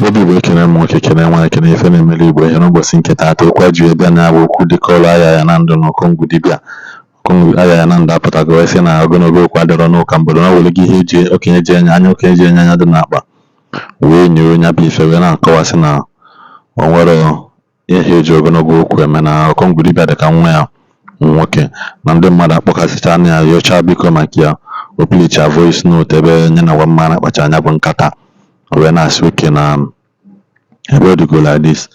Obi Igbo, ekene m nwoke, kene nwaanyị, kene ife na-emere Igbo ihe n'ụbọchị nke taata. Okwu a ji wee bịa na bụ okwu dịka ọrụ ahịa ya na ndụ na Okongwu dibịa. Okongwu ahịa ya na ndụ apụtago wee sị na ogologo okwu adịrọ n'ụka mbodo, na o were gị ihe eji okenye ji enye anya, okenye ji enye anya dị n'akpa wee nyoo ya bụ ife, wee na-akọwasị na o nwere ihe eji ogologo okwu eme, na Okongwu dibịa dị ka nwa ya nwoke, na ndị mmadụ akpọkasịcha anya ya yọchaa biko maka ya. O plicha voice note ebe ya na nwa mma na-akpacha anya bụ nkata, o wee na-asị oke na ebe ọ dịgo like this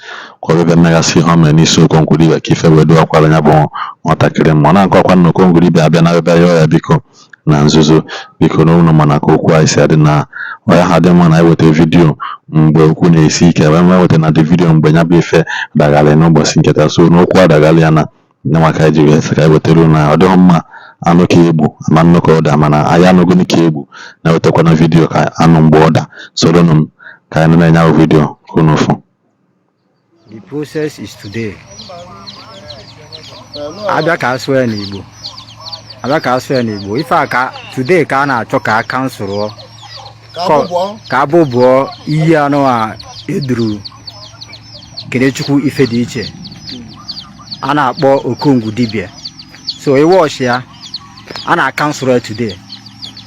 ka ọ bịa megasị ihe o mere n'isi Okongwu dibịa, ka ife wee dowakwara ya bụ nwatakịrị mma. Ọ na-akọwakwa na Okongwu dibịa abịa na bịa yọọ ya biko na nzuzo, biko na ụnụ mana ka okwu anyị si adị, na ọ ya ha dị mma na eweta video mgbe okwu na-esi ike, wee weta na dị video mgbe ya bụ ife dagharị n'ụbọchị nke taa. So n'okwu adagharị ya na nyanwa ka anyị ji wee sị ka anyị wetara unu na ọ dịghị mma anụ ka egbu ama nnụ ka ụda, mana anyị anụgonu ka egbu na-ewetakwana video ka anụ mgbe ụda. Soronụ m ka anyị nụ na-enye ahụ video ka unu fụ. The process is today. Abịa ka asụọ ya n'Igbo. Abịa ka asụọ ya n'Igbo. Ife a ka today ka a na-achọ ka a cancelụọ. Ka abụbụọ iyi anụ a eduru Kenechukwu ife dị iche. A na-akpọ Okongwu dibịa. So ị watch ya, a na-acancel ya today.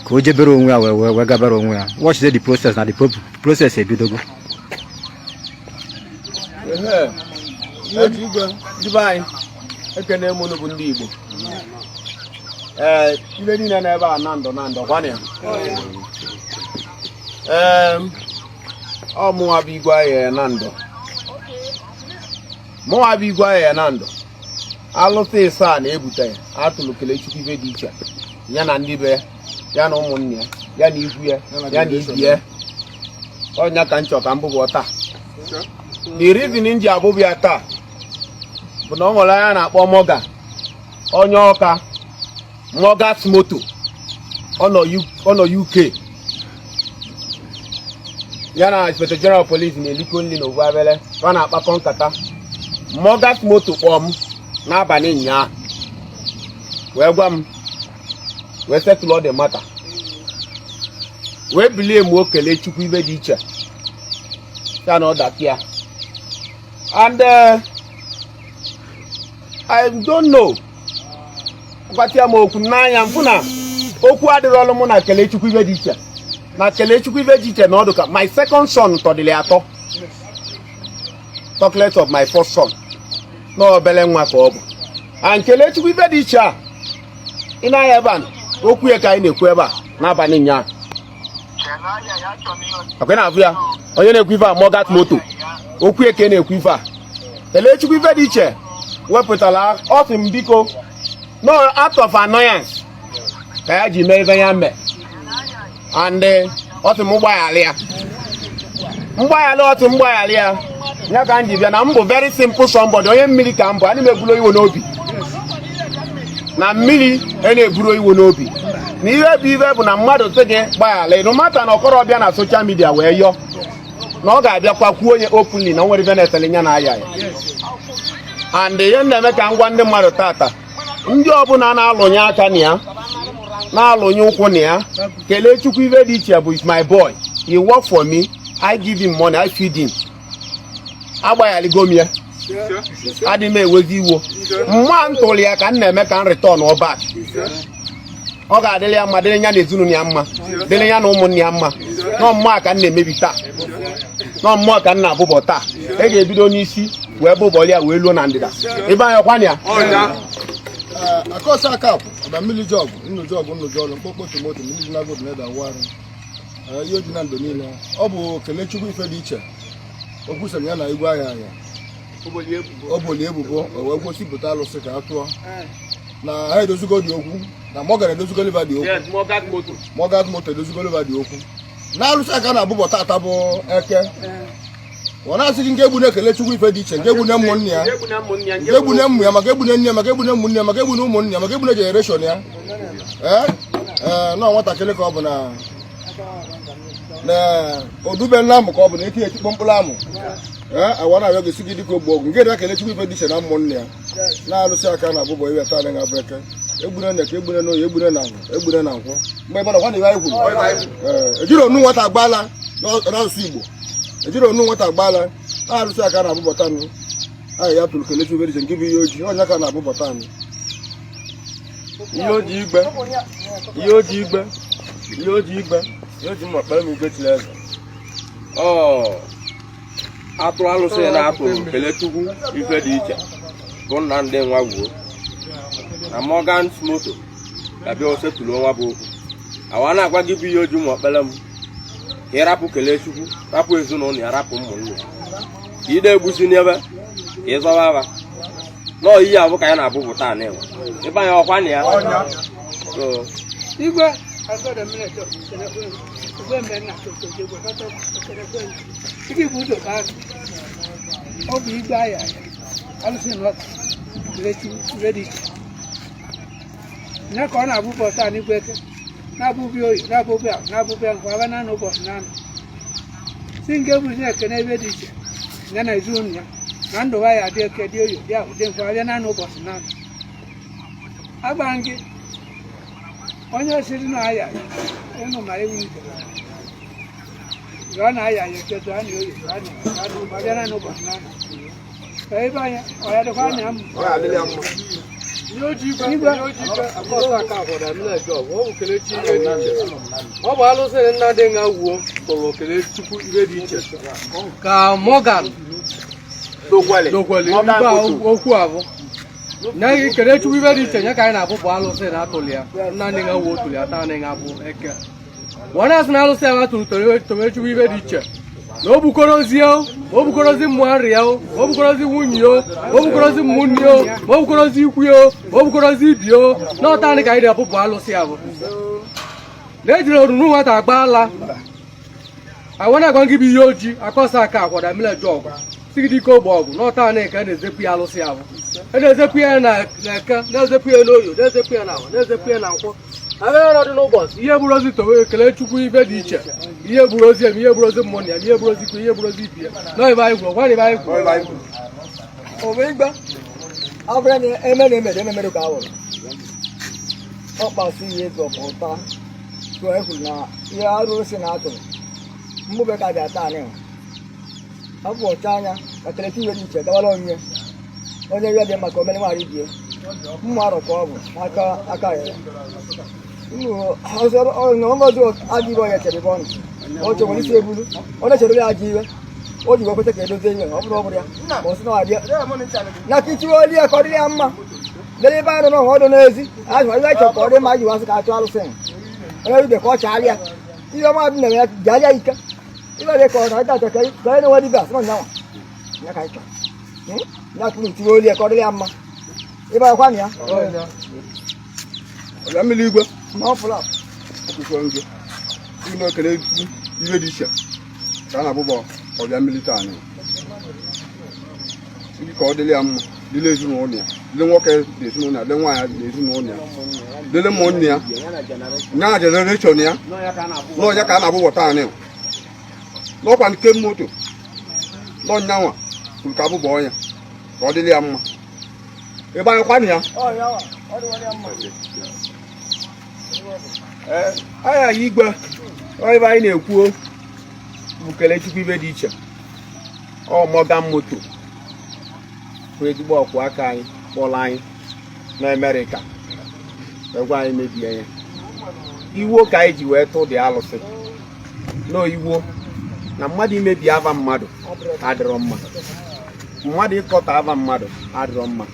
Ka o jebere onwe ya wee gabere onwe ya. Watch the process na the process ebidogo. Ehe, igwe ndị be anyị, ekene m unu bụ ndị Igbo. Ee, ibe niile n'ebe a na ndụ na ndụ gwana ya. Ee, ọ mụnwa bụ igwe ahịa na ndụ, mụnwa bụ igwe ahịa na ndụ. Alụsị ịsaa na-ebute ya atụrụ Kelechukwu ibe dị iche, ya na ndị be ya na ụmụnne ya, ya na ikwu ya, ya na ibi ya. Ọnya ka m chọ ka m bụbọ taa. The reason m ji abụbụ ya taa bụ na ọ nwere anya na-akpọ Moga, onye Ọka, Mogas Moto. Ọ nọ UK, ya na Inspector General Police na-elikọ nri na Ovuabele, ọ na-akpakọ nkata. Mogas Moto kpọọ m n'abalị ụnyaahụ wee gwa m, wee settle all the matter, wee bilie m okele Chukwu ibe dị iche ya na ọdachi ya. And I don't know, gwatia m okwu n'anya m fụ na okwu adịrọlụ mụ na Kelechukwu ibe dị iche, na Kelechukwu ibe dị iche na ọdụ ka my second son tọdịrị atọ, talk less of my first son, na obele nwa ka ọ bụ. And Kelechukwu ibe dị iche a ị na-anya ebe a, okwu ya ka anyị na-ekwu ebe a n'abalị ụnyaahụ. Ọkwa ị na-afụ ya, onye na-ekwu ife a, Mogat Moto, okwu ya ka ị na-ekwu ife a. Kelechukwu ife dị iche wepụtara, ọ sị m biko, no out of annoyance ka ya ji mee ife ya mee, and ọ sị m gbaghara ya, mgbaghara. Ọ sị m gbaghara ya, ya ka m ji bịa. Na m bụ very simple somebody, onye mmiri ka m bụ. Ana m eburu iwe n'obi, na mmiri e na-eburu iwe n'obi, na ihe bụ ife bụ na mmadụ sị gị gbaghara, no matter na ọkọrọbịa na social media wee yọọ na ọ ga-abịakwa kwuo onye openly na o nwere ife na-esele ya na aya ya. And ihe m na-eme ka m gwa ndị mmadụ tata, ndị ọbụla na-alụnye aka na ya, na-alụnye ụkwụ na ya, kelee Chukwu ife dị iche bụ is my boy. He work for me, I give him money, I feed him. Agbaghaligo m ya, adị m ewezi iwo mma m tụrụ ya ka m na-eme ka m return ọ back. Ọ ga-adịrị ya mma, dịrị ya na ezinụlọ ya mma, dịrị ya na ụmụnne ya mma. Nọ mmụọ ka m na-emebi taa, nọ mmụọ ka m na-abụbọ taa. E ga-ebido n'isi wee bụbọrọ ya wee luo na ndịda ebe anyị ọkwa ya. Akọsa akapụ ọba mmiri jọgụ nnu jọgụ nnu jọlụ mkpọkpọ tomato mmiri ji na-agụ na warụ ihe oji na ndụ niile. Ọ bụ Kelechukwu ife dị iche, okwu sị ya na igwe ahịa ahịa o boli ebubo, o wee gwosipụta alụsị ka a tụọ na ha edozigo dị okwu, na Morgan edozigo liva dị okwu, Morgan Moto edozigo liva dị okwu na alụsị aka na-abụbọ tata bụ eke. Ọ na-asị gị nke egbu na-ekele Chukwu ife dị iche, nke egbu na ụmụnne ya, nke egbu na ụmụ ya, maka egbu na nne ya, maka egbu na ụmụnne ya, maka egbu na ụmụnne ya, maka egbu na generation ya. Ee ee, nọ nwatakịrị ka ọ bụ na odube nna amụ ka ọ bụ na eti etikpọ mkpụrụ amụ. Ee, awa na-arịọ gị, si gị dịka ogbo ọgwụ nke dị ekele Chukwu ife dị iche na ụmụnne ya na-alụsị aka na abụbọ iwe taa na bụ eke. Egbune na eke, egbune na oyi, egbune na agwụ, egbune na nkwọ mgbe ebe na kwa na iwe anyị kwuru. Ee, ejiri onu nwata agbala n'asụsụ Igbo. Ejiri onu nwata gbala arụsị aka na-abụbọta nụ aha ya tụrụ Kelechukwu ife dị iche nke bụ ihe ojii ọnya ka na-abụbọta nụ. Ihe o ji igbe, ihe o ji igbe, ihe o ji igbe, ihe o ji mma kpere m igwe chiri eze. Ọ atụrụ alụsị na-atụrụ Kelechukwu ife dị iche bụ Nnamdị nwa gwuo na Morgan's Moto ga-abịa osetụrụ nwa bụ okwu awa na-agwa gị bụ ihe oji ụmụ okpere m ka ị rapụ Kelechukwu, rapụ ezinụlọ ya, rapụ ụmụnne ya, ka ị na-egbusi n'ebe ka ị zọba aba nọọ iyi abụ ka anyị na-abụbụ taa na enwe ebe anyị ọkwa na ya. So, Igwe igwe bụ ụzọ ka ọ bụ igwe ahịa alụsị nọt Kelechi ife dị iche ya ka ọ na-abụ ụbọchị a n'igwe eke na-abụbi oyi na-abụbi ahụ na-abụbi ahụ aba na ụbọchị na anọ si nke bụzi ekene ebe dị iche ya na ezinụlọ ya na ndụ ya dị eke dị oyi dị ahụ dị mfe abịa na ụbọchị na anọ agba gị onye siri na aya ịnụ ma ewu ite ọ na-aya ya eke dụọ na oyi dụọ na abịa na ụbọchị na anọ ka ebe anya ọ ya dịkwa anya mma. Ọ ya adịrị ya mma. Ihe o ji igwe, ihe o ji igwe, akọsọ aka akwado m na-eje ọgụ, ọ bụ Kelechi ife dị iche. Ọ bụ alụsị Nnamdị nga wuo kpọrọ Kelechukwu ife dị iche. Ka Morgan dokweli Morgan mba Moto. Okwu abụ. Nya Kelechukwu ife dị iche nya ka anyị na-abụbụ alụsị na atụli ya. Nnamdị nga wuo tụli ya taa nga bụ eke. Wọ́n á sị na alụsị ya tụrụ Tobechukwu ife dị iche. Na o bukọrọzie o, ma o bukọrọzi mmụọ nri ya o, ma o bukọrọzi nwunye o, ma o bukọrọzi ụmụnne o, ma o bukọrọzi ikwu ya o, ma o bukọrọzi ibi o, na ọta anyị ka anyị na-abụbụ alụsị ya bụ. Na ejiri orunu nwata agba ala. Àwọn na-agwa gị bụ ihe ojii akọsa aka akwada mmiri eje ọgụ sigide ike ogbe ọgụ n'ọta anyị ka a na-ezepụ ya alụsị ahụ a na-ezepụ ya na eke, na-ezepụ ya n'oyo, na-ezepụ ya na awa, na-ezepụ ya na nkwọ abịa ya dị n'ụbọchị ihe bụrụ ozi towe Kelechukwu ife dị iche ihe bụrụ ozi em ihe bụrụ ozi mmụọ ya ihe bụrụ ozi ikwu ihe bụrụ ozi ibi ya na ebe anyị gwuru gwa ebe anyị gwuru. Òwe igbe abụrụ na eme na emere ememere ka awụrụ ọ kpasu ihe ego pụta tụọ ekwuru na ihe arụsị na atụrụ mmụbe ka bịa taa nịhụ ọ bụ ọcha anya ka Kelechi ife dị iche gawara onye onye ihe dị maka omere nwaanyị bie mmụ arọ ka ọ bụ n'aka aka ya ngozi ajọ iwe onye chere ebe ọ nọ o chewere isi ebulu ọ na-echere ya ajọ iwe o ji wee kweta ka edozie ihe ọ bụrụ ọ bụrụ ya ma ọ sị na ọ adịa na ka ichiwe olu ya ka ọ dịrị ya mma lere ebe anyị nọ n'ọhụ ọdụ n'ezi azụ ihe chọrọ ka ọ dị mma ji wasị ka atụ alụsị onye ibe ka ọ chaalịa ihe ọma dị na ya jalịa ike ibe dị ka ọ na-achọ ka onye na-enwe dibịa sị na nyanwa ya ka anyị chọrọ ya kwuru tiwe olu ya ka ọ dịrị ya mma ebe akwa na ya. Ọbịa mmiri igwe Ma ọ fụla. Akwụkwọ nje ime ekele ihe dị iche ka a na-abụbọ ọbịa mmiri taa anyị sị ka ọ dịrị ya mma, dịrị ezinụlọ ya, dịrị nwoke na ezinụlọ ya, dịrị nwaanyị na ezinụlọ ya, dịrị ụmụnne ya nya generation ya n'ọnya ka a na-abụbọ taa anyị n'ọkwa nke moto n'ọnyanwa kwuru ka abụbọ ya ka ọ dịrị ya mma ebe anyị kwanụ ya. Aya igwe ebe anyị na-ekwu bụ Kelechukwu ife dị iche ọ Morgan Moto bụ ezigbo ọkwụ aka anyị kpọrọ anyị na Amerịka egwa anyị mebie ya iwo ka anyị ji wee tụ dị alụsị n'iwo na mmadụ imebi ava mmadụ adịrọ mma, mmadụ ịkọta ava mmadụ adịrọ mma.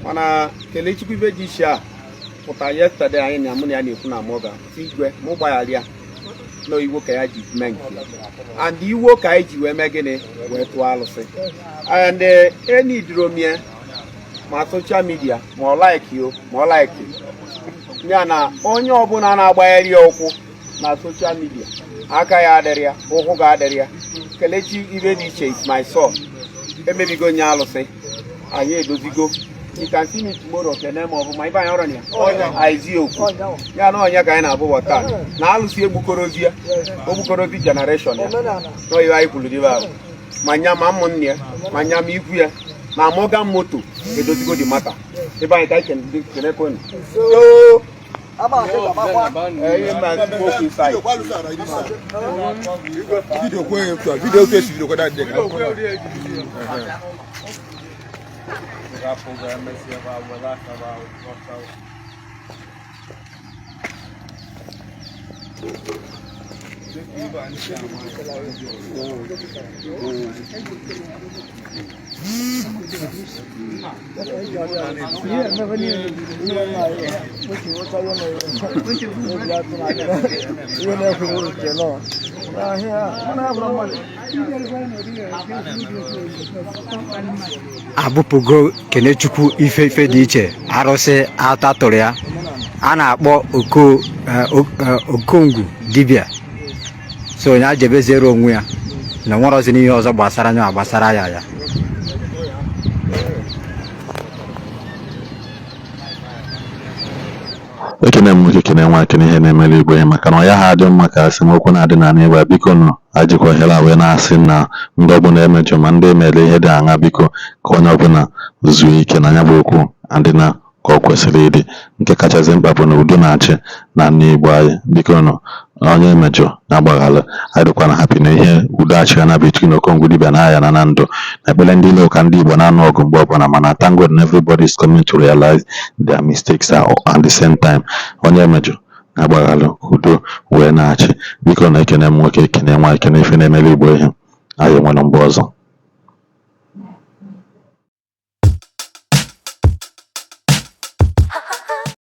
Mana Kelechukwu ife dị iche a pụtara yesterday anyị na mụ na ya na-ekwu na Morgan si igwe mụ gbaghara ya na iwo ka ya ji mee nke and iwo ka anyị ji wee mee gịnị wee tụọ alụsị and enidromie ma social media ma ọ like yo ma ọ like ya na onye ọbụla na-agbagharị ya ụkwụ na social media aka ya adịrị ya ụkwụ ga-adịrị ya. Kelechi ife dị iche is my son emebigo nye alụsị anyị edozigo. You can see me tomorrow kene ma ọ bụ ma ibe anyị ọrụ na ya aizi okwu ya na ọnya ka anyị na-abụ taa na alụsị egbukorozi ya ogbukorozi generation ya na ihe anyị kwuru dịbe ahụ ma nya ma ụmụnne ya ma nya ma ikwu ya na Morgan Moto edozigo the matter ebe anyị ka anyị kenekonu. Video kwe video kwe si video kwa that day. Abụpụgo Kenechukwu ife ife dị iche arụsị atatụrụ ya a na-akpọ Okongwu dibịa so onye ajebeziere onwe ya na nwerọzi n'ihe ọzọ gbasara anya gbasara ya ya. Ekene m nwoke, kene nwa, kene ihe na-emere Igbo ihe, maka na ọ ya ha adị mma ka esemokwu na-adị n'ala Igbo. Biko nụ, ajikwa ohere a wee na-asị na ndị ọbụla emejọ ma ndị emere ihe dị aṅa, biko ka onye ọbụla zuo ike na ya bụ okwu adịna ka ọ kwesịrị ịdị. Nke kachasị mkpa bụ na udo na-achị na ala Igbo anyị. Biko nụ, onye emejọ na-agbaghalụ. Anyị dịkwana happy na ihe udo achịghị na between Okongwu dibịa na aya na na ndụ na ekpere ndị ile ụka ndị Igbo na-anụ ọgụ mgbe ọbụla. Mana thank God na everybody is coming to realize their mistakes are at the same time. Onye emejọ na-agbaghalụ, udo wee na-achị. Biko na ekene m nwoke, ekene nwa, ekene ife na-emere Igbo ihe. Anyị nwere mgbe ọzọ.